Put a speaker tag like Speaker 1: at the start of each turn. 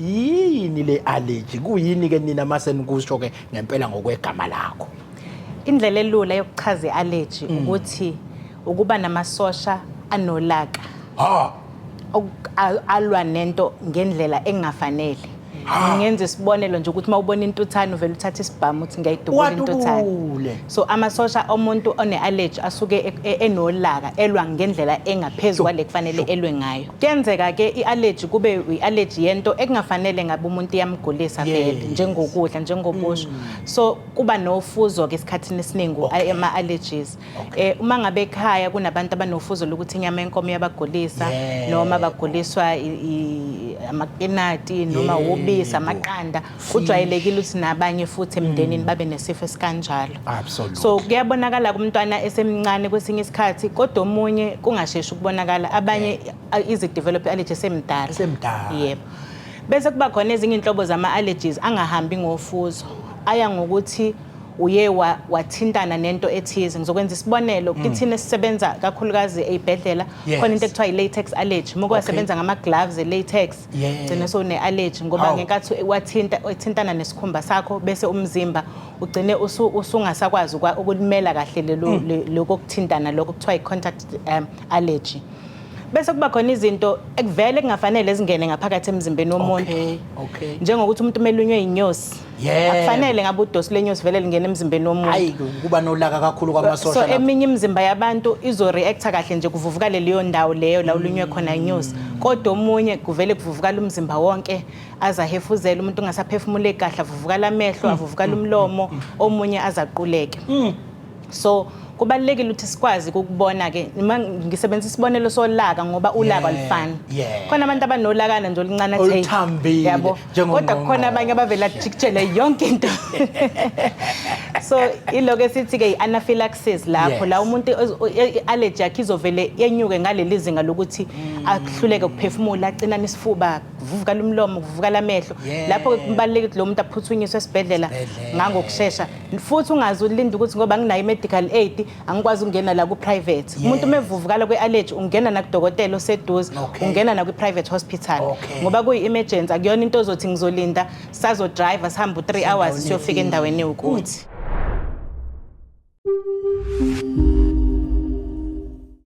Speaker 1: Yini le allergy? Kuyini ke nina mase nikusho ke ngempela ngokwegama lakho?
Speaker 2: Indlela elula yokuchaza i-allergy ukuthi ukuba namasosha anolaka.
Speaker 1: Ha.
Speaker 2: Alwa nento ngendlela engafanele. Ngenza isibonelo nje ukuthi uma ubona intuthane uvele uthathe isibhamu uthi ngiyayidubula intuthane.
Speaker 1: Wadubule.
Speaker 2: So amasosha omuntu one-allergy asuke enolaka, elwa ngendlela engaphezu kwale kufanele elwe ngayo. Kuyenzeka ke i-allergy kube i-allergy yento ekungafanele ngabe umuntu iyamgulisa vele, njengokudla, njengobusho. So kuba nofuzo ke esikhathini esiningi ama-allergies. Uma ngabe ekhaya kunabantu abanofuzo lokuthi inyama yenkomo iyabagulisa, noma baguliswa amakinati noma ubisi, amaqanda, kujwayelekile ukuthi nabanye futhi emndenini babe nesifo esikanjalo. So kuyabonakala kumntwana esemncane kwesinye isikhathi, kodwa omunye kungasheshi ukubonakala, abanye izi-develop allergy esemdala.
Speaker 1: Esemdala.
Speaker 2: Yebo. Bese kuba khona ezinye inhlobo zama-allergies angahambi ngofuzo, aya ngokuthi uye wathintana nento ethize. Ngizokwenza isibonelo, kithina esisebenza kakhulukazi ey'bhedlela, khona into ekuthiwa i-latex allergy. Uma wasebenza ngama-gloves e-latex, gcine sewune-allergy ngoba ngenkathi wathintana nesikhumba sakho, bese umzimba ugcine usungasakwazi ukulimela kahle lokho kuthintana, lokho kuthiwa i-contact allergy. Bese kuba khona izinto ekuvele kungafanele zingene ngaphakathi emzimbeni womuntu. Njengokuthi umuntu umelunywe inyosi. Akufanele ngabe udosi lenyosi vele lingena emzimbeni womuntu.
Speaker 1: Hayi, kuba nolaka kakhulu kwamasosha
Speaker 2: So
Speaker 1: lapho.
Speaker 2: Eminye imizimba yabantu izo-reacta kahle nje, kuvuvukale leyo ndawo leyo la ulunywe khona inyosi. Kodwa omunye kuvele kuvuvukala umzimba wonke, aze ahefuzele umuntu, ungasaphefumuleki kahle, avuvukala amehlo, avuvukala umlomo, omunye aze aquleke. So kubalulekile ukuthi sikwazi ukubona ke, noma ngisebenzisa isibonelo solaka ngoba ulaka alufani. Khona abantu abanolakana nje oluncane athi, "Hey,"
Speaker 1: Oluthambile,
Speaker 2: yabo.
Speaker 1: Njengongqongqoshe.
Speaker 2: Kodwa kukhona abanye abavela ajikijele yonke into. So iloko esithi ke i-anaphylaxis lapho la umuntu i-allergy yakhe izovele yenyuke ngaleli zinga lokuthi ahluleke ukuphefumula, acinane isifuba, kuvuvukala umlomo, kuvuvukala amehlo. Lapho kubalulekile ukuthi lo muntu aphuthunyiswe esibhedlela
Speaker 1: Esibhedlela.
Speaker 2: ngangokushesha. Futhi ungaze ulinde ukuthi ngoba nginayo i-medical aid angikwazi ukungena la ku-private. Umuntu uma evuvukala kwe-allergy ungena nakudokotela oseduze, ungena nakwi-private hospital. Ngoba kuyi-emergency, akuyona into ozothi ngizolinda sazo-drive sihambe u-3 hours siyofika endaweni ewukuthi.